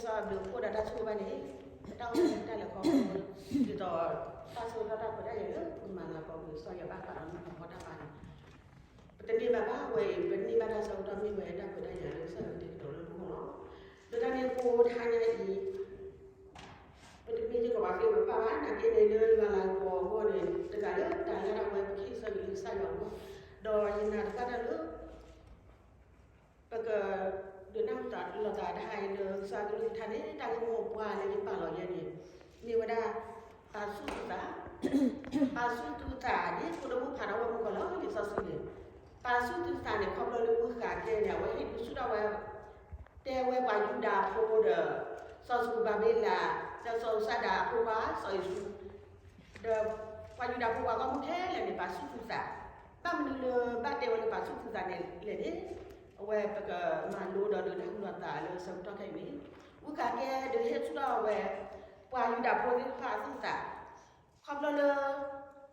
ဘျုးဖှိၣ်ဒီးတၢ်ဆိၣ်ဂ့ၤဘၣ်န့ၣ်, တၢ်အိၣ်မူတၢ်လဲၤခီဖျိ, ဒ်သိးတၢ်ဆၢကတီၢ်တၢ်ခွဲးတၢ်ယာ်လၢပကမၤလၤကပီၤကွံာ်ကစၢ်ယွၤဘၣ်ဃးဒီးနီၢ်တၢ်ဖီတၢ်မၤန့ၣ်, ပတန့ၢ်ဘၣ်ဘၣ်ဝဲအံၤ, ပန့ၢ်ဘၣ်တၢ်ဆၢကတီၢ်မ့ၢ်ဝဲတၢ်ခွဲးတၢ်ယာ်လၢကစၢ်ယွၤတ့ကတိၤလၢပဂီၢ်လီၤ. ဒီးတၢ်န့ၣ်အဃိတဟါညါအံၤ ပတမ့ၢ်စ့ၢ်ကီးပှၤသ့ၣ်တဖၣ်ဘၣ်, နာ်က့န့ၣ် လၢယွၤလၤကပီၤအဂီၢ်န့ၣ် တဂၤလၢတၢ်လၢတၢ်ဝဲပကဟ့ၣ်ဆၢက့ၤလၢကစၢ်ယွၤအဂီၢ်, ဒီးယနာ်တဖၣ်တၢ်လၢ ပကဒုးနၢ်ပၢၢ်လိာ်သးတဟါအံၤလၢကစၢ်ကလုၢ်ကထါန့ၣ် တၢ်ဂ့ၢ်မိၢ်ပှၢ်လၢယပာ်လီၤယဲန့ၣ် မ့ၢ်ဝဲဒၣ် ပာ်ဆူၣ်သုသး, ပာ်ဆူၣ်သုသးန့ၣ် ဖိဒိၣ်မုၣ်ဖးထီၣ်ဝဲမုၢ်ကီၢ်လီၤ လံာ်စီဆှံန့ၣ်, ပာ်ဆူၣ်သုသးန့ၣ် ခီဖျိလၢဝံဃးကဲန့ၣ် အဝဲဟ့ၣ်ဒုးဆူၣ်ထီၣ်ဝဲ တဲဝဲပှၤယူဒၤဖိဒီး စီၤစရူၤဘၤဘ့လး, ဒီးစီၤယဟိၤစဒၤအဖိခွါ စီၤယိၤၡူး, ဒီးပှၤယူဒၤဖိပှၤဂီၢ်မုၢ်ခဲလၢာ်န့ၣ် ပာ်ဆူၣ်သုသး, ဘၣ်မနုၤလၢဘၣ်တဲဝဲလၢပာ်ဆူၣ်သုသးန့ၣ်လဲၣ်န့ၣ်, အဝဲပကမၤလိဒီးဒုးနၢ်ဟူလိာ်သးလၢဆၢကတီၢ်ခဲအံၤန့ၣ်, ဝံဃးကဲဒုးဟ့ၣ်ဆူၣ်ထီၣ်ဝဲ ပှၤယူဒၤဖိသ့ၣ်တဖၣ်အသူၣ်အသး, ခီဖျိလၢ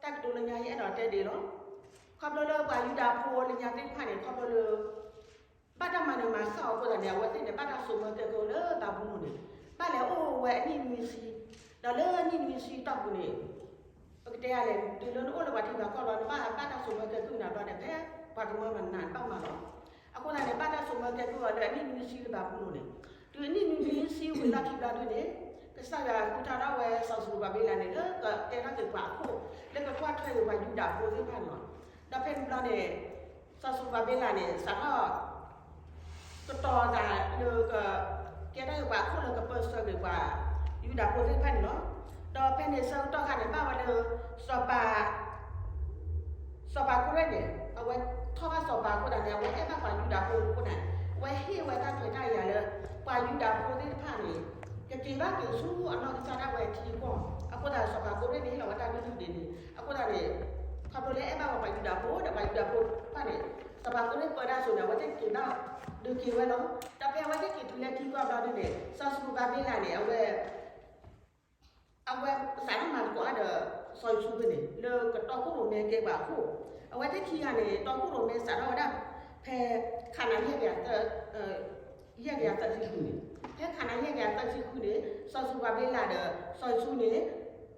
တၢ်ကတိၤလၢညါယအဲၣ်ဒိးတဲဒ်အံၤလီၤ. ခီဖျိလၢပှၤယူဒၤဖိလၢညါသ့ၣ်တဖၣ်န့ၣ် ခီဖျိလၢ ဘၣ်တၢ်မၤနၢၤမၤဃၣ်အဃိသတးန့ၣ် အဝဲသ့ၣ်န့ၣ် ဘၣ်တၢ်စိာ်မၢကဲကုၢ်လၢဘၤဘူလိၣ်န့ၣ်, ဘၣ်လဲၤအိၣ်ဝဲအနံၣ်နွံဆံ, ဒီးလၢအနံၣ်နွံဆံတီၢ်ပူၤန့ၣ်, ပကတဲယၤလဲၣ် တုၤလၢနအိၣ်လၢပှၤထံပှၤကီၢ်လီၤ နဘၣ်ဘၣ်တၢ်စိာ်မၢကဲကုၢ်နၤဘျီန့ၣ် ဖဲပှၤကမၢမၤနးနဘၣ်မၤလီၤ. အဃိသတးန့ၣ် ဘၣ်တၢ်စိာ်မၢကဲကုၢ်အီၤလၢအနံၣ်နွံဆံလၢဘၤဘူလိၣ်န့ၣ်, တုၤအနံၣ်နွံဆံဝံၤလီၢ်ခံဘျီဒုန့ၣ်, ကစၢ်ယွၤဃုထၢထီၣ်ဝဲစီၤစရူၤဘၤဘ့လးန့ၣ် လၢကကဲထီၣ်က့ၤပှၤအခိၣ် လၢကကွၢ်ထွဲက့ၤပှၤယူဒၤဖိသ့ၣ်တဖၣ်န့ၣ်လီၤ. ဒီးဖဲန့ၣ်ဘျီန့ၣ် စီၤစရူၤဘၤဘ့လးန့ၣ် စးထီၣ် ကတီၤသးလၢက ကဲထီၣ်က့ၤပှၤအခိၣ်လၢကပၢဆှၢက့ၤပှၤ ယူဒၤဖိသ့ၣ်တဖၣ်န့ၣ်လီၤ. ဒီးဖဲန့ၣ်ဆၢကတီၢ်ခါန့ၣ် ဘၣ်ဝဲလၢ စီၤပၤ စီၤပၤကိရ့ၣ်န့ၣ် အဝဲထီၣ်ဘၣ်စီၤပၤအဃိသတးန့ၣ် အဝဲအဲၣ်ဘၣ်ပှၤယူဒၤဖိအဃိန့ၣ် အဝဲဟ့ၣ်ဝဲတၢ်ခွဲးတၢ်ယာ်လၢ ပှၤယူဒၤဖိသ့ၣ်တဖၣ်န့ၣ် ကက့ၤဘၣ်က့ၤဆူအနီၢ်ကစၢ်ဒၣ်ဝဲထံကီၢ်, အဃိသတးစီၤပၤကိရ့ၣ်န့ၣ် ဟ့ၣ်လီၤဝဲတၢ်ကလုၢ်ဒ်န့ၣ်, အဃိသတးန့ၣ် ခီဖျိလၢအဲၣ်ဘၣ်ဝဲပှၤယူဒၤဖိဒီးပှၤယူဒၤဖိတဖၣ်န့ၣ် စီၤပၤကိရ့ၣ်ပၢတၢ်စိၤန့ၣ် အဝဲသ့ၣ်က့ၤဘၣ် ဒုးက့ၤဝဲလီၤ. ဒီးဖဲအဝဲသ့ၣ်က့ၤတုၤလၢထံကီၢ်ဘျီဒုန့ၣ် စီၤစရူၤဘၤဘ့လးန့ၣ် အဝဲ အဝဲစးထီၣ်မၤသကိးဒီး စီၤယိၤၡူးန့ၣ် လၢကတီခိၣ်ရိၣ်မဲကဲပှၤအခိၣ်, အဝဲသ့ၣ်ခံဂၤန့ၣ် တီခိၣ်ရိၣ်မဲစးထီၣ်ဝဲဒၣ် ဖဲ ခးနၤယဲၢ်ကယၤသၢ, ယဲၢ်ကယၤသၢဆံဃုန့ၣ်, ဖဲခးနၤယဲၢ်ကယၤသၢဆံဃုန့ၣ် စီၤစရူၤဘၤဘ့လးဒီး စီၤယိၤၡူးန့ၣ်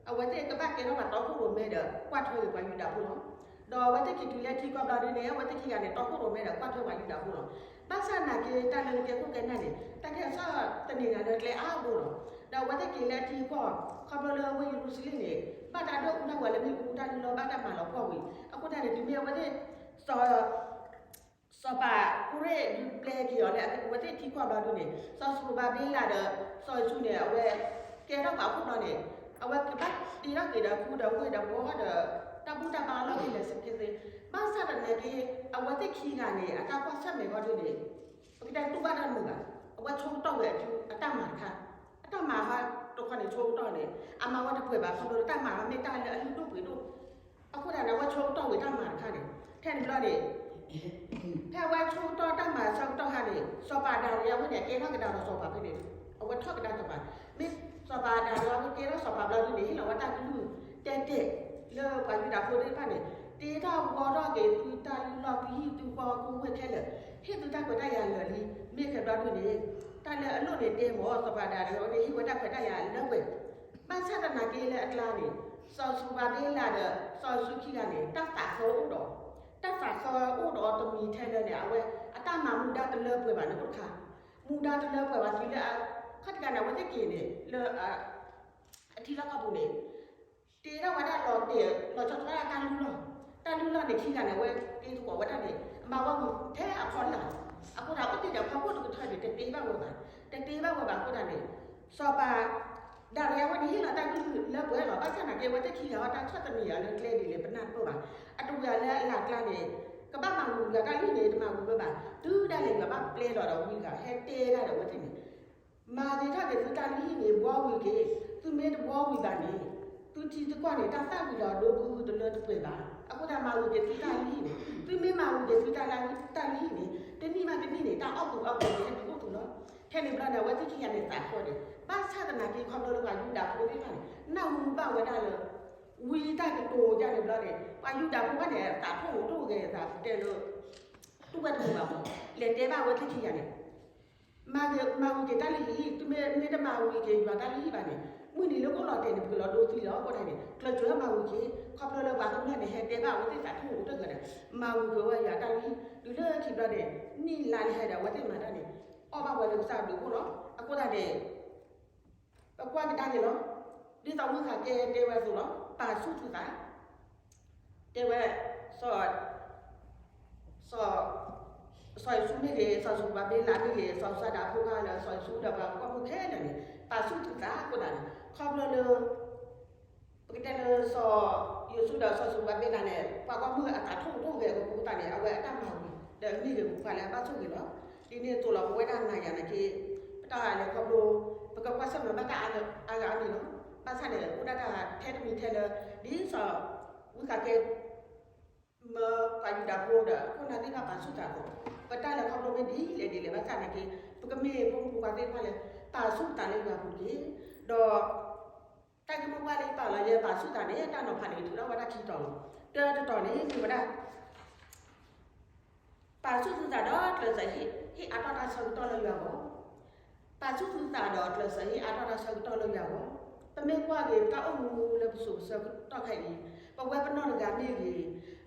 အဝဲသ့ၣ်ကဘၣ်ကဲထီၣ်ပှၤတီခိၣ်ရိၣ်မဲဒီး ကွၢ်ထွဲက့ၤပှၤယူဒၤဖိလီၤ. ဒီးအဝဲသ့ၣ်က့ၤတုၤလၢထံကီၢ်ဘျီဒုန့ၣ် အဝဲသ့ၣ်ခံဂၤန့ၣ် တီခိၣ်ရိၣ်မဲဒီးကွၢ်ထွဲပှၤယူဒၤဖိလီၤ. ဘၣ်ဆၣ်နာ်က့ တၢ်လၢနကဲခိၣ်ကဲနၢ်န့ၣ် တၢ်ကဲထီၣ်သန့ၤနၤလၢကျဲအါဘိလီၤ. ဒီးအဝဲသ့ၣ်က့ၤလၢထံကီၢ် ခီဖျိလၢဝ့ၢ်ယရူၤၡလ့ၣ်န့ၣ် ဘၣ်တၢ်ဒိၣ်အူတၢ်ဝဲလၢမ့ၣ်အူတၢ်လုၢ်လီၢ် ဘၣ်တၢ်မၤလီၤပှီၢ်ဝံၤ အဃိသတးန့ၣ် တုၤမ့ၢ်အဝဲသ့ၣ် စီၤ စီၤပၤကိရ့ၣ်ဒုးပျဲက့ၤအီၤလၢအဝဲသ့ၣ်ထံကီၢ်ဘျီဒုန့ၣ် စီၤစရူၤဘၤဘ့လးဒီး စီၤယိၤၡူးန့ၣ် အဝဲကဲထီၣ်ပှၤခိၣ်ဘျီန့ၣ် အဝဲကဘၣ်တ့ထီၣ်က့ၤဒီးခူဒီးဝ့ၢ်ဒီးဘီဒီး တၢ်ဘူၣ်တၢ်ဘါအလီၢ်ခဲလၢာ်ခဲဆ့, ဘၣ်ဆၣ်သနာ်က့ အဝဲသ့ၣ်ခံဂၤန့ၣ် အတၢ်ကွၢ်ဆၢၣ်မဲာ်ဘျီဒုန့ၣ် ပကတဲတူၢ်ဘၣ်တၢ်မုာ်ဘၣ်, အဝဲဆိကတီၢ်ဝဲအတၢ်မၤတခါ, အတၢ်မၤဟါတခီန့ၣ်ဆိကတီၢ်န့ၣ် အမၤဝဲတပှဲၤဘၣ် ခီဖျိလၢတၢ်မၤဟါမ့ၢ်တၢ်လၢအလုၢ်ဒိၣ်ပှ့ၤဒိၣ် အဃိသတးန့ၣ် အဝဲဆိကတီၢ်ဝဲတၢ်မၤတခါန့ၣ် ထဲန့ၣ်ဘျီန့ၣ် ဖဲအဝဲဆိကတီၢ်တၢ်မၤဆၢကတီၢ်ခါန့ၣ် စီၤပၤဒၤရံယၤဝဲန့ၣ် ကဲထီၣ်ကဒါဒီးစီၤပၤဖဲန့ၣ် အဝဲထီၣ်ကဒါစီၤပၤ, မ့ၢ်စီၤပၤဒၤရံယၤဝဲကဲထီၣ်စီၤပၤဘျီဒုန့ၣ် ဟ့ၣ်လီၤဝဲတၢ်ကလုၢ်တဲတဲာ်လၢပှၤယူဒၤဖိသ့ၣ်တဖၣ်န့ၣ် တ့ထီၣ်ဝီထီၣ်က့ၤသုတၢ်လုၢ်လီၢ် သုဟံၣ်သုဃီ ကိးဝဲခဲလၢာ် ဟ့ၣ်သုတၢ်ခွဲးတၢ်ယာ်လၢာ်လံ, မ့ၢ်ခဲဘျီဒုန့ၣ် တၢ်လၢအလိၣ်န့ၣ်တဲမ့ၢ် စီၤပၤဒၤရံယၤဝဲန့ၣ် ဟ့ၣ်ဝဲတၢ်ခွဲးတၢ်ယာ်လၢပှဲၤ ဘၣ်ဆၣ်သနာ်က့လၢအကျါန့ၣ် စီၤစရူၤဘၤဘ့လးဒီး စီၤယိၤၡူးခံဂၤန့ၣ် တၢ်သးသီအိၣ်ဒီး, တၢ်သးသီအိၣ်ဒီးတမံၤထဲလၢာ်န့ၣ် အဝဲအတၢ်မၤမူဒါတလၢပှဲၤဘၣ်န့ၣ်အိၣ်တခါ, မူဒါတလၢပှဲၤဘၣ်တုၤလၢ ခီၣ်တကးန့ၣ် အဝဲသ့ၣ်က့ၤန့ၣ် လၢ အထံလီၢ်ကီၢ်ပူၤန့ၣ် တ့ထီၣ်ဝဲဒၣ်လီၤတဲာ် လီၤဆီဆီဒၣ်တၢ်လုၢ်လီၢ်, တၢ်လုၢ်လီၢ်န့ၣ်ခံဂၤန့ၣ် အဝဲတ့သကိးဝဲဒၣ်န့ၣ် အမၤဝဲမုာ်ထဲအဖီလာ်, အဃိသတးအိၣ်တ့ၢ်ဒီးဖီခိၣ်တကထၢန့ၣ် တတ့ဘၣ်ဝဲဘၣ်, တတ့ဘၣ်ဝဲဘၣ်အဃိသတးန့ၣ် စီၤပၤ ဒၤရံယၤဝဲန့ၣ် ဟ့ၣ်လီၤတၢ်ကလုၢ်လၢပှဲၤလီၤ. ဘၣ်ဆၣ်သနာ်က့ အဝဲသ့ၣ်ခံဂၤအတၢ်ဆီၣ်သနံးယၤလၢကျဲဒ်လဲၣ် ပနၢ်တပၢၢ်ဘၣ်. အတဝံၤအလၢအလၢ်ကျါန့ၣ် ကဘၣ်မၤဝံၤယွၤတၢ်လုၢ်န့ၣ် တမၤဝံၤဝဲဘၣ်. တုၤဒၣ်လဲာ်ယွၤဘၣ်ပျဲလီၤဒီးဝံတဂၤ ဟဲတဲဒၣ်ဒီးအဝဲသ့ၣ်န့ၣ် မၤဂ့ၤထီၣ်က့ၤသုတၢ်လုၢ်ဟံၣ်န့ၣ် ဘှီဝံၤက့ၤ, သုမ့ၢ်တဘှီဝံၤဘၣ်န့ၣ် သုထံသုကီၢ်န့ၣ် တၢ်သၣ်ဝံၤလီၤဒိဘုတလၢတပှဲၤဘၣ်. အဃိသတးမၤဝံၤက့ၤသုတၢ်လုၢ်ဟံၣ်န့ၣ် သုမ့ၢ်မၤဝံၤက့ၤသုတၢ်လုၢ်ဟံၣ်န့ၣ် တနံၣ်ဘၣ်တနံၣ်န့ၣ် တၢ်အီၣ်ကူအီပှဲၤန့ၣ် ဟဲတုၤအိၣ်တုၤလီၤ. ထဲန့ၣ်ဘျီန့ၣ် အဝဲသ့ၣ်ခံဂၤန့ၣ်သးဃီန့ၣ် ဘၣ်ဆၣ်သနာ်က့ခီဖျိလၢပှၤယူဒၤဖိသ့ၣ်တဖၣ်န့ၣ် နၢ်ဟူဘၣ်ဝဲဒၣ်လၢ ဝံတၢ်ကတိၤယါန့ၣ်ဘျီန့ၣ် ပှၤယူဒၤဖိဘၣ်န့ၣ် သးထီၣ်မူထီၣ်ဂဲၤသးတဲလၢ တူၢ်ဝဲတမုာ်ဘၣ်မး လဲၤတဲဘၣ်အဝဲသ့ၣ်ခံဂၤန့ၣ် မၤဂ့ၤ မၤဝံၤက့ၤတၢ်လုၢ်ဟံၣ်, တုၤမ့ၢ်တမၤဝံၤက့ၤယွၤတၢ်လုၢ်ဟံၣ်ဘၣ်န့ၣ်, မုၢ်နံၤလၢကအိၣ်လီၤတဲာ်န့ၣ် ပကလီၤဒိသံလီၤ. အဃိသတးန့ၣ် ကျဲးစၢးမၤဝံၤက့ၤ, ခီဖျိလၢပှၤကမျၢၢ်န့ၣ် ဟဲတဲဘၣ်အဝဲသ့ၣ်သးထူၣ်အိၣ်တဂၤဒီး မၤဝံၤက့ၤဝဲယွၤတၢ်လုၢ်ဟံၣ်, တုၤလၢခံဘျီန့ၣ် နံၣ်လါလၢဟဲဒီး အဝဲသ့ၣ်မၤတၢ်န့ၣ် အီၣ်ဘၣ်ဝဲလၢကစၢ်အဘျုးအဖှိၣ်လီၤ. အဃိသတးန့ၣ် ပကွၢ်ကဒါက့ၤလီၤ. ဒ်သိးဝံဃးကဲတဲဝဲအသိးလီၤ, ပာ်ဆူၣ်သုသး, တဲဝဲ, စီၤ စီၤ စီၤယိၤၡူမ့ၢ်ဂ့ၤ, စီၤစရူၤဘၤဘ့လးမ့ၢ်ဂ့ၤ, စီၤယိၤၡူဒၣ်ဖိခွါလၢစီၤယိၤၡူဒီးပှၤဂီၢ်မုၢ်ခဲလၢာ်န့ၣ် ပာ်ဆူၣ်သုသးအဃိသတးန့ၣ် ခီဖျိလၢ ပကတဲလၢစီၤယိၤၡူဒီးစီၤစရူၤဘၤဘ့လးန့ၣ် ပှၤဂီၢ်မုၢ်အသးထီၣ်ကတၢၢ်ဂ့ၤအဃိသတးန့ၣ် အဝဲအတၢ်မၤဝံၤ ဒီးမ့ၢ်ဂ့ၤပှၤလၢအဘၣ်ဆိၣ်ဂ့ၤလီၤ. ဒ်န့ၣ်အသိးလီၤ ပဝဲဒၣ်နၤယၤနာ်က့ ပတၢ်လဲၤခီဖျိ ပကကွၢ်ဆၢၣ်မဲာ်ဘၣ်တၢ်အါဂၤအါဂၤအါမံၤလီၤ. ဘၣ်ဆၣ်န့ၣ် အိၣ်ဒၣ်တၢ်ထဲတမံၤထဲလၢ ဒ်စီၤ ဝံဃးကဲ မၢပှၤယူဒၤဖိဒီးခိၣ်နၢ်သ့ၣ်တဖၣ်ပာ်ဆူၣ်သးအသိး, ပတၢ်လဲၤခီဖျိမ့ၢ်ဒ်လဲၣ်ဒ်လဲၣ်ဘၣ်ဆၣ်နာ်က့ ပကမ့ၢ်ဖိမုၣ်ဖိခွါသ့ၣ်တဖၣ်လၢ ပာ်ဆူၣ်သးလၢယွၤအပူၤတက့ၢ်. ဒီး တၢ်ဂ့ၢ်မိၢ်ပှၢ်လၢယပာ်လီၤယဲပာ်ဆူၣ်သးန့ၣ် တၢ်နီၤဖးန့ၣ် ထုးထီၣ်ဝဲဒၣ်ခံတီၤလီၤ. တၢတတီၤန့ၣ် မ့ၢ်ဝဲဒၣ် ပာ်ဆူၣ်သုသးဒီးကျဲးစၢးဟ့ၣ်အါထီၣ်တၢ်ဆၢကတီၢ်လၢယွၤအဂီၢ်, ပာ်ဆူၣ်သုသးဒီးကျဲးစၢးဟ့ၣ်အါထီၣ်တၢ်ဆၢကတီၢ်လၢယွၤအဂီၢ်, ပမ့ၢ်ကွၢ်က့ၤပတၢ်အိၣ်မူလၢပစိၤပဆၢကတီၢ်ခဲအံၤ, ပဝဲပနီၢ်တဂၤမ့ၢ်ဂ့ၤ, ဟံၣ်ဖိ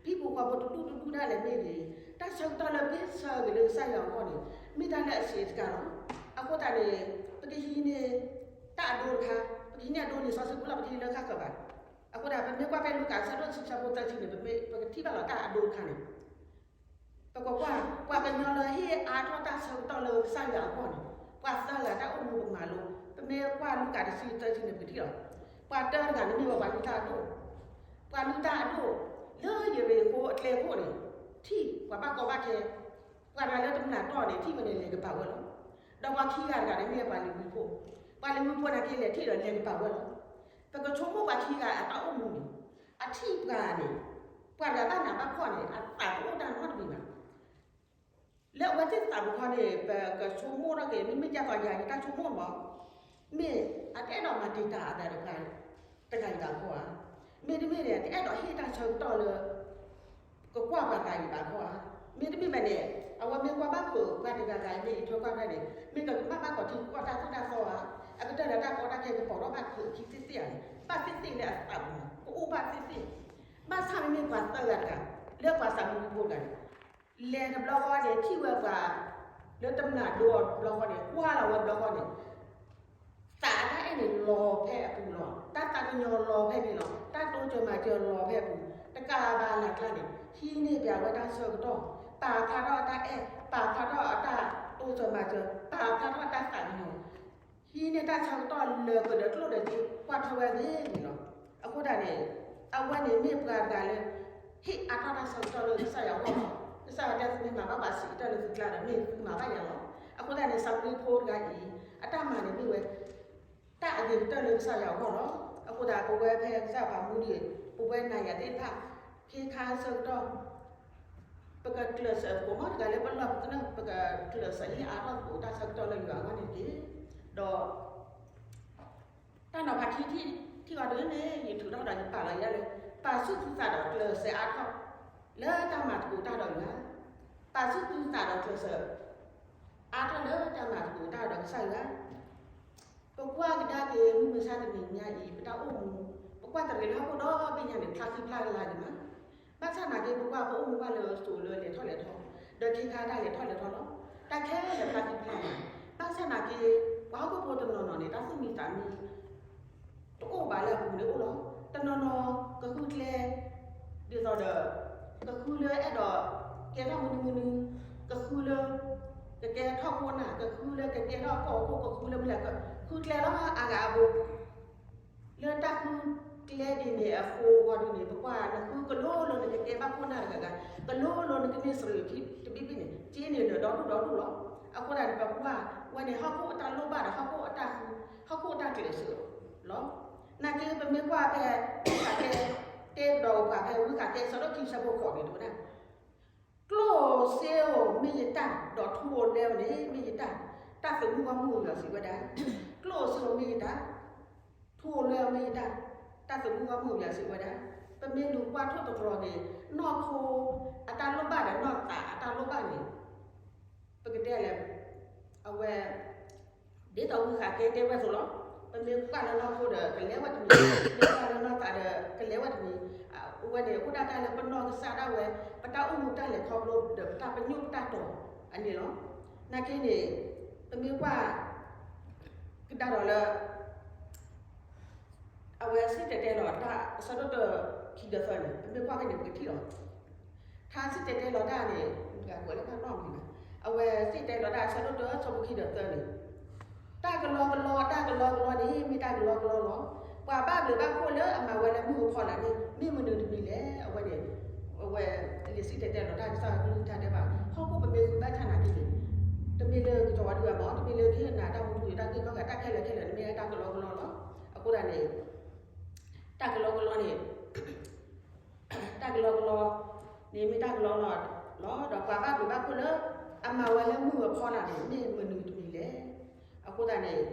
ဃီဖိတဒူၣ်တဒူၣ်ဒၣ်လဲာ်မ့ၢ်ဂ့ၤ, တၢ်ဆၢကတီၢ်လၢပဟ့ၣ်ဆၢက့ၤလၢကစၢ်ယွၤအဂီၢ်န့ၣ် မ့ၢ်တၢ်လၢအဆံးတကးလီၤ. အဃိသတးန့ၣ် ပကဟံးန့ၢ်တၢ်အဒိတခါ, ပကဟံးန့ၢ်အဒိလံာ်စီဆှံပူၤလီၤ ပကဟံးလၢဃၣ်ဃၢၤဘၣ်. အဃိသတး ပမ့ၢ်ကွၢ်ဖဲလူၤကၣ်အဆၢဒိၣ်တဆံ အဆၢဖိသၢဆံန့ၣ် ပကထံၣ်ဘၣ်လီၤတၢ်အဒိတခါန့ၣ် ပကကွၢ် ပှၤကညီလၢဟ့ၣ်အါထီၣ်တၢ်ဆၢကတီၢ်လၢကစၢ်ယွၤအဂီၢ်န့ၣ် ပှၤသၢဂၤတၢ်အိၣ်မူပမၤလိ, ပမ့ၢ်ကွၢ်လူၤကၣ်တဆံသၢဆံန့ၣ် ပကထံၣ်လီၤ. ပှၤတၢတဂၤန့ၣ်မ့ၢ်ဝဲပှၤလုၢ်တၢ်အဒိၣ်, ပှၤလုၢ်တၢ်အဒိၣ် လၢယရံၤဃိအကျဲခိၣ်န့ၣ် ထံၣ်ပှၤဘၣ်ကီဘၣ်ခဲ, ပှၤတဂၤလၢတမျၢ်တီၢ်န့ၣ် ထံၣ်ဝဲန့ၣ်လဲၤကပၤဝဲလီၤ. ဒီးပှၤခံဂၤတဂၤန့ၣ်မ့ၢ်ပှၤလ့ၤဝံဖိ, ပှၤလ့ၤဝံဖိန့ၣ်က့လဲၤထံၣ်ဒီးလဲၤကပၤဝဲလီၤ. ပကဆိကမိၣ်ပှၤခံဂၤအတၢ်အိၣ်မူန့ၣ် အထံၣ်ပှၤန့ၣ် ပှၤတဂၤဘၣ်နးဘၣ်ဖှီၣ်န့ၣ် အသးတအိၣ်တၢ်နီတမံၤဘၣ်. လၢအဝဲသ့ၣ်သးပူၤခီန့ၣ် ပကဆိကမိၣ်ထီၣ်က့ၤ မ့မ့ၢ်ဒ်သိးယၤယတၢ်ဆိကမိၣ်မး, မ့ၢ်အတအဲၣ်ဒိးမၤတံာ်တာ်အသးဒီးပှၤတဂၤအံၤဘၣ်ခီဧါ, မ့တမ့ၢ်န့ၣ် တအဲၣ်ဒိးဟ့ၣ်တၢ်ဆၢကတီၢ်လၢ ကကွၢ်ပှၤတဂၤအံၤဘၣ်ခီဧါ, မ့တမ့ၢ်ဘၣ်န့ၣ် အဝဲမ့ၢ်ကွၢ်ဘၣ်ဖုးပှၤတဂၤဂၤအံၤ မ့ၢ်အံးထွဲကွၢ်ထွဲန့ၣ် မ့ၢ်ကကမၣ်ဘၣ်ကီးထံကီၢ်တၢ်သိၣ်တၢ်သီဧါ, အကတၢၢ်ဒီးတၢ်ကီတၢ်ခဲကပိာ်ထီၣ်ဘၣ်ဖုးအခံသ့ၣ်သ့ၣ်ဧါန့ၣ် ဘၣ်သ့ၣ်သ့ၣ်လၢအသးပူၤ ကအိၣ်ဘၣ်သ့ၣ်သ့ၣ်, ဘၣ်ဆၣ်မ့မ့ၢ်ပှၤသၢဂၤတဂၤ လၢပှၤသးမုၢ်ဖိတဂၤန့ၣ် လဲၤတဘျီဃီန့ၣ် ထံၣ်ဝဲပှၤ လၢတမျၢ်ဒိအီၤတဘျီဃီန့ၣ် ကွၢ်လီၤဝဲတဘျီဃီန့ၣ် သးအတၢ်အဲၣ်န့ၣ်လီၤဖဲအပူၤလီၤ. တၢ်သးကညီၤလီၤဖဲန့ၣ်လီၤ. တၢ်တိစၢၤမၤစၢၤလီၤဖဲအပူၤ, တကးဘၣ်လၢ်ကျါန့ၣ် ဟံးန့ၢ်ပှၤဝဲတၢ်ဆၢကတီၢ်, ပာ်ဖျါထီၣ်အတၢ်အဲၣ်, ပာ်ဖျါထီၣ်အတၢ်တိစၢၤမၤစၢၤ, ပာ်ဖျါထီၣ်အတၢ်သးကညီၤ ဟံးန့ၢ်တၢ်ဆၢကတီၢ်လၢာ်ကဒီးကျိၣ်ဒီးစ့ ကွၢ်ထွဲဝဲဂ့ၤဂ့ၤလီၤ. အဃိသတးန့ၣ် အဝဲန့ၣ်မ့ၢ်ပှၤတဂၤလၢ ဟ့ၣ်အါထီၣ်တၢ်ဆၢကတီၢ်လၢကစၢ်ယွၤအဂီၢ်လီၤ. ကစၢ်ယွၤတဲသုမ့ၢ်မၤဘၣ်ပှၤဆံးကတၢၢ်လၢသုကျါဒီး မ့ၢ်သုမၤဘၣ်ယၤလီၤ. အဃိသတးန့ၣ် စီၤမူဖိတဂၤအံၤ အတၢ်မၤန့ၣ်မ့ၢ်ဝဲ တၢ်အဂ့ၤကတၢၢ်လၢကစၢ်ယွၤအဂီၢ်လီၤ. အဃိသတး ပဝဲဖဲကစၢ်ယွၤပာ်မူဒံး ပဝဲနၤယၤသ့ၣ်တဖၣ် ခ့ခါဆၢကတီၢ် ပကကျဲးစၢးသကိးမး တဂၤလၢပလီၢ်ပသနၢၣ် ပကကျဲးစၢးဟ့ၣ်အါထီၣ်သကိးတၢ်ဆၢကတီၢ်လၢယွၤအဂီၢ်န့ၣ်တက့ၢ်. ဒီး တၢ်နီၤဖးထံထံၣ်ထံၣ်အီၤဒ်န့ၣ် ယထုးထီၣ်ဒီးယပာ်လီၤယၤလၢ ပာ်ဆူၣ်သုသးဒီးကျဲးစၢးအါထီၣ် လၢတၢ်မၤသကိးတၢ်ဒီးယွၤ, ပာ်ဆူၣ်သုသးဒီးကျဲးစၢး အါထီၣ်လၢတၢ်မၤသကိးတၢ်ဒီးကစၢ်ယွၤ ပကွၢ်ကဒါက့ၤမုၢ်မဆါတနံၤညါအံၤ ပတၢ်အိၣ်မူ, ပကွၢ်တရံးလၢဟီၣ်ခိၣ်ဒီဘ့ၣ်ညါန့ၣ် ဖျါဃံဖျါလၤဒံးမး. ဘၣ်ဆၣ်နာ်က့ ပကွၢ်ပအိၣ်မူဘၣ်လၢစိၤလၢလဲၤထီၣ်လဲၤထီ, ဒီးခ့ခါတၢ်လဲၤထီၣ်လဲၤထီလီၤ. တၢ်ခဲလၢာ်ဖျါဃံဖျါလၤ, ဘၣ်ဆၣ်နာ်က့ ပှၤဟီၣ်ခိၣ်ဖိတနီၤနီၤန့ၣ် တၢ်သူၣ်မံသးမံ တအိၣ်ဘၣ်လၢအပူၤန့ၣ်အိၣ်လီၤ. တနီၤနီၤကဃုကျဲ ဒ်သိးဒီး ကဃုလၢအဲၣ်ဒိးကဲထီၣ်မနုၤမနုၤ, ကဃုလၢ ကကဲထီၣ်ခိၣ်နၢ်, ကဃုလၢကကဲထီၣ်ကီၢ်ခိၣ်, ကဃုလၢမနုၤလဲၣ်, ဃုကျဲလီၤအါဂၤအါဘိ လၢတၢ်ဃုကျဲဒ်န့ၣ်အဃိဂီၢ်ဒ်န့ၣ် ပကွၢ်နဃုကလိလိၤနကကဲဘၣ်ခိၣ်နၢ်တဂၤဂၤ, ကလိလိၤနကန့ၢ်စရ့ၣ်ခံတဘ့ၣ်ဘ့ၣ်န့ၣ် က့န့ၣ်လၢာ်ဒီဒူၣ်ဒီဒူၣ်လီၤ. အဃိသတးန့ၣ် ပကွၢ်ဝဲန့ၣ် ဟီၣ်ခိၣ်အတၢ်လိၣ်ဘၣ်ဒီး ဟီၣ်ခိၣ်အတၢ်ဃု, ဟီၣ်ခိၣ်အတၢ်ကျဲးစၢးလီၤ. နာ်က့ပမ့ၢ်ကွၢ်ဖဲ ဝံဃးတဲ, တဲကဒီးပှၤဖဲဝံဃးတဲ ဆၢဒိၣ်ခံဆၢဖိဃိးန့ၣ်တဲဝဲဒၣ် ကျိၣ်ဧိၤစ့ဧိၤမ့ၢ်ယတၢ်, ဒီးထူဧိၤလွဲဧိၤန့ၣ်မ့ၢ်ယတၢ်, တၢ်သုးမုၢ်ဂီၢ်မုၢ်ဧိၤယွၤစံးဝဲဒၣ်. ကျိၣ်ဧိၤစ့ဧိၤမ့ၢ်ယတၢ်, ထူဧိၤလွဲဧိၤမ့ၢ်ယတၢ်, တၢ်သုးမုၢ်ဂီၢ်မုၢ်ဧိၤယွၤစံးဝဲဒၣ်. ပမ့ၢ်လူၤကွၢ်ထိၣ်သတြီၤန့ၣ် နီၢ်ခိအတၢ်လိၣ်ဘၣ်ဒီးနီၢ်သးအတၢ်လိၣ်ဘၣ်န့ၣ် ပကတဲလဲၣ် အဝဲ ဒ်သိးဝံဃာ်ကဲတဲဝဲအသိးလီၤ. ပမ့ၢ်ကွၢ်လၢနီၢ်ခိဒီး ကလဲၤဝဲတမံၤ, ပမ့ၢ်ကွၢ်လၢနီၢ်သးဒီး ကလဲၤဝဲတမံၤ. အဝဲန့ၣ် အိၣ်ဒၣ်တၢ်လၢပနီၢ်ကစၢ်ဒၣ်ဝဲ ပတၢ်အိၣ်မူတၢ်လဲၤခီဖျိဒီး ပတၢ်ပညိၣ်ပတၢ်တီၤအန့ၣ်လီၤ. နာ်က့န့ၣ် ပမ့ၢ်ကွၢ် ကဒါဒီးလၢ အဝဲစံၣ်တဲၤတဲလီၤတၢ်အဆၢဒိၣ်တၢ ခံဒီးသၢန့ၣ် ပမ့ၢ်ကွၢ်ဖဲန့ၣ် ပကထံၣ်လီၤ. ထါစံၣ်တဲၤတဲလီၤတၢ်န့ၣ် တဂၤကွဲးလၢတၢ်နီၣ်မံၤဘၣ်. အဝဲစံၣ်တဲၤတဲလီၤတၢ်အဆၢဒိၣ်တၢ ဆၢဖိခံဒီးသၢန့ၣ် တၢ်ကလီကလီ တၢ်ကလီကလီန့ၣ် မ့ၢ်တၢ်ကလီကလီလီၤ. ပှၤဘၣ်ဘျုးဘၣ်ဖှိၣ်လၢအမၤဝဲလၢမုၢ်အဖီလာ်န့ၣ် မ့ၢ်မနုၤတမံၤလဲၣ်. အဝဲန့ၣ် အဝဲ လံာ်စံၣ်တဲၤတဲလီၤတၢ်ကစၢ်ယွၤကလုၢ်ကထါတဲဘၣ် ဟီၣ်ခိၣ်ပမ့ၢ်ဃုဘၣ်ဆၣ်နာ်က့န့ၣ် တမ့ၢ်လၢကစီၤဝါဒုးအမီၤ တမ့ၢ်လၢကဟ့ၣ်နၤတၢ်မူထူယိာ် တၢ်ဂ့ၢ်ကီၢ်ဂၤ တၢ်ခဲလၢာ်ခဲလၢာ်န့ၣ် မ့ၢ်တၢ်ကလီကလီလီၤ. အဃိသတးန့ၣ် တၢ်ကလီကလီန့ၣ် တၢ်ကလီကလီန့ၣ် မ့ၢ်တၢ်ကလီကလီလီၤ. ဒီးပှၤဘၣ်ဘျုးဘၣ်ဖှိၣ်လၢ အမၤဝဲလၢမုၢ်အဖီလာ်န့ၣ် မ့ၢ်မနုၤတမံၤလဲၣ်. အဃိသတးန့ၣ်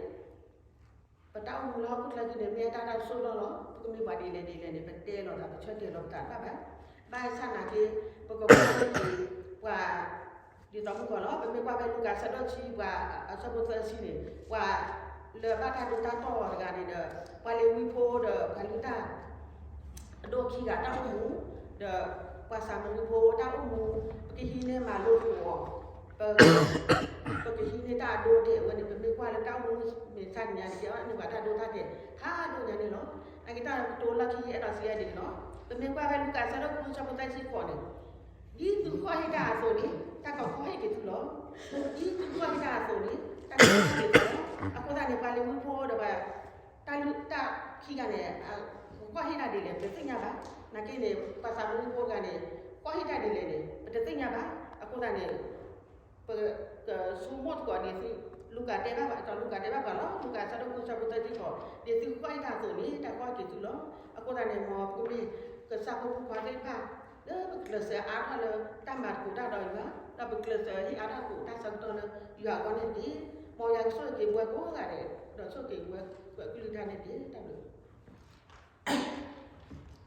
ပတၢ်အိၣ်မူလၢဟီၣ်ခိၣ်ချၢခံန့ၣ် မ့ၢ်တၢ်တၢ်ဆိၣ်လီၢ်လီၤ. ပကမ့ၢ်ပှၤဒ်လဲၣ်ဒ်လဲၣ်န့ၣ် ပတဲလီၤသး ပဆၢတဲာ်လီၤပသးတဘၣ်ဘၣ်. ဘၣ်ဆၣ်နာ်က့ ပကကွၢ်လၢက့ၤ ပှၤ ဒ်သိးမုၢ်ကီၢ်လီၤ. ပမ့ၢ်ကွၢ်ဖဲလူၤကၣ်အဆၢဒိၣ်တဆံ ပှၤအဆၢဖိသၢဆံန့ၣ် ပှၤလၢဘၣ်တၢ်ဒိတၢ်တီၢ်တဂၤန့ၣ်ဒီး ပှၤလ့ၤဝံဖိဒီးပှၤလုၢ်တၢ် အဒိခံဂၤတၢ်အိၣ်မူ ဒီးပှၤစၤမရံဖိတၢ်အိၣ်မူ ပကဟံးန့ၢ်မၤလိသကိးအီၤ ပ ပကဟံးန့ၢ်တၢ်အဒိထဲအဝဲန့ၣ် ပမ့ၢ်ကွၢ်လၢတၢ်အိၣ်မူမုၢ်မဆါတနံၤညါန့ၣ် ကဲအီၤန့ၢ်ပှၤတၢ်ဒိတၢ်တဲာ်ဖးဒိၣ်ညါန့ၣ်လီၤ. နာ်က့တၢ်ကတိၤလီၢ်ခံယအဲၣ်ဒိးစံးဒ်န့ၣ်လီၤ. ပမ့ၢ်ကွၢ်ဖဲလူၤကၣ်အဆၢဒိၣ်ဃုအဆၢဖိသၢဆံဃိးန့ၣ် ဒ်သုဃီၣ်ဟ့ၣ်တၢ်အသိးန့ၣ် တၢ်ကဃီၣ်ဟ့ၣ်က့ၤသုလီၤ. ဒ်သုဃီၣ်ဟ့ၣ်တၢ်အသိးန့ၣ် တၢ်ကဃီၣ်ဟ့ၣ်က့ၤသုလီၤ. အဃိသတးန့ၣ် ပှၤလ့ၤဝံဖိဒီးပှၤ တၢ်လုၢ်တၢ်ခံဂၤန့ၣ် ဃီၣ်ဟ့ၣ်တၢ်ဒ်လဲၣ် ပတသ့ၣ်ညါဘၣ်. နာ်က့န့ၣ် ပှၤစၤမရံဖိတဂၤန့ၣ် ဃီၣ်ဟ့ၣ်တၢ်ဒ်လဲၣ်န့ၣ် ပတသ့ၣ်ညါဘၣ်. အဃိသတးန့ၣ် ပကဆိကမိၣ်သကိးဒ်သု လူၤကၣ်တဲဘၣ်ပှၤ ဒီးလူၤကၣ်တဲဘၣ်ပှၤလီၤ. လူၤကၣ်အဆၢဒိၣ်ဃုအဆၢဖိသၢဆံဃိး ဒ်သုဃီၣ်ဟ့ၣ်တၢ်အသိးန့ၣ် တၢ်ကဃီၣ်ဟ့ၣ်က့ၤသုလီၤ. အဃိသတးန့ၣ် မ်ပကမ့ၢ်ကစၢ်ဖိမုၣ်ဖိခွါသ့ၣ်တဖၣ် လၢပကျဲးစၢးအါထီၣ်လၢတၢ်မၤသကိးတၢ်ဒီးယွၤ ဒီးပကျဲးစၢးဟ့ၣ်အါထီၣ်သကိးတၢ်ဆၢကတီၢ်လၢယွၤအဂီၢ်န့ၣ်တက့ၢ်. မ်ယွၤကဆိၣ်ဂ့ၤက့ၤပဝဲကိးဂၤဒဲး ဒီးဆိၣ်ဂ့ၤက့ၤပဝဲကလုၢ်ကထါန့ၣ်တက့ၢ်. တၢ်ဘျုး